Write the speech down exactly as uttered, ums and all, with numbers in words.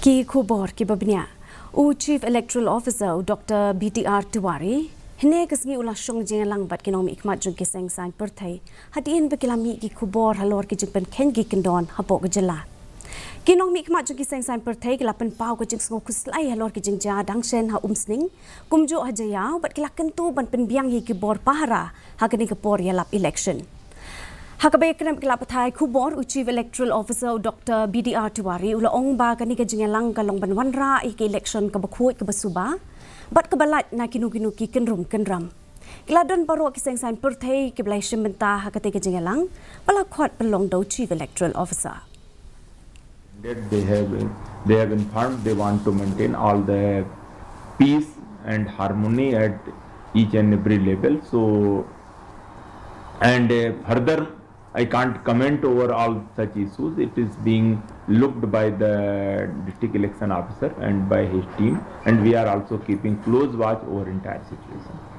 Ki khubor kiba bniah. U Chief Electoral Officer u Doctor B D R Tiwari hynne ka sngi u la shong jingïalang bad ki nongmihkhmat jong ki seng saiñ pyrthei hadien ba ki la mih ki khubor halor ki jingpynkheiñ ki kyndon hapoh ka jylla. Ki nongmihkhmat jong ki seng saiñ pyrthei ki la pynpaw ka jingsngew khuslai halor ki jingjia dang shen ha Umsning, kumjuh ha Jaïaw, bad ki la kyntu ban pynbiang ïa ki bor pahara ha kane ka por ïalap election. Ha kaba ïakren bad ki lad pathai khubor, u Chief Electoral Officer u Doctor B D R Tiwari u la ong ba kane ka jingïalang ka long ban wanrah ïa ka election kaba khuid, kaba suba bad kaba lait na kino kino ki kynrum kynram. Ki la don baroh ki seng saiñ pyrthei kiba la shim bynta ha katei ka jingïalang ba la khot pynlong da u Chief Electoral Officer. That they have they have informed they want to maintain all the peace and harmony at each and every level. So, and uh, further, I can't comment over all such issues. It is being looked by the district election officer and by his team, and we are also keeping close watch over entire situation.